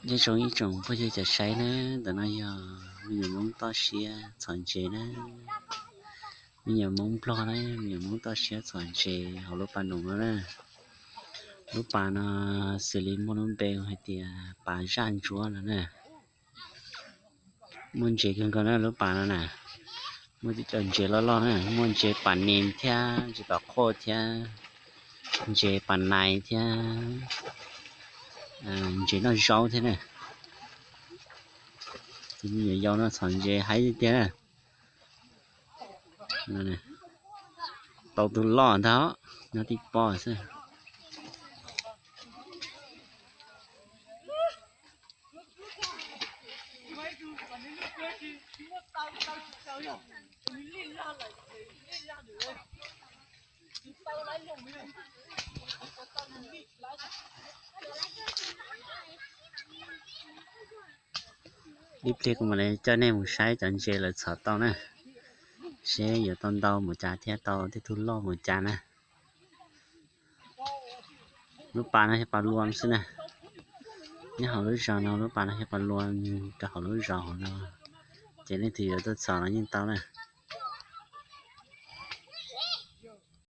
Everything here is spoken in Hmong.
Nyob zoo ib tsoom phooj ywg cov saib na, ntawm no yog me nyuam Hmoob toj siab txhom ntses na. Me nyuam Hmoob Nplog na, me nyuam Hmoob toj siab txhom ntses hauv lub pas num no na. Lub pas no xws li muaj lub npe hais tias pas zaj ntsuab no na. Muaj ntses kawg nkaus na lub pas no na. Muaj cov ntses loj loj na, muaj ntses pas nis thiab ntses pas qhuaj thiab ntses pas nais thiab ntses noj zaub thiab na. Tus me nyuam yaus no txhom ntses haib tiag tiag na. Tau tus loj ntag, nyob tib pob xwb. Ib pliag kuv mam li coj nej mus saib cov ntses lawv txhom tau na, seb yuav tau ntau mus cas thiab tau tej tug loj mus cas na. Lub pas no yog pas luam xwb na. Nyob hauv lub zos no lub pas no yog pas luam rau hauv lub zos hauv no, ces leej twg yuav tuaj txhom los yeej tau na.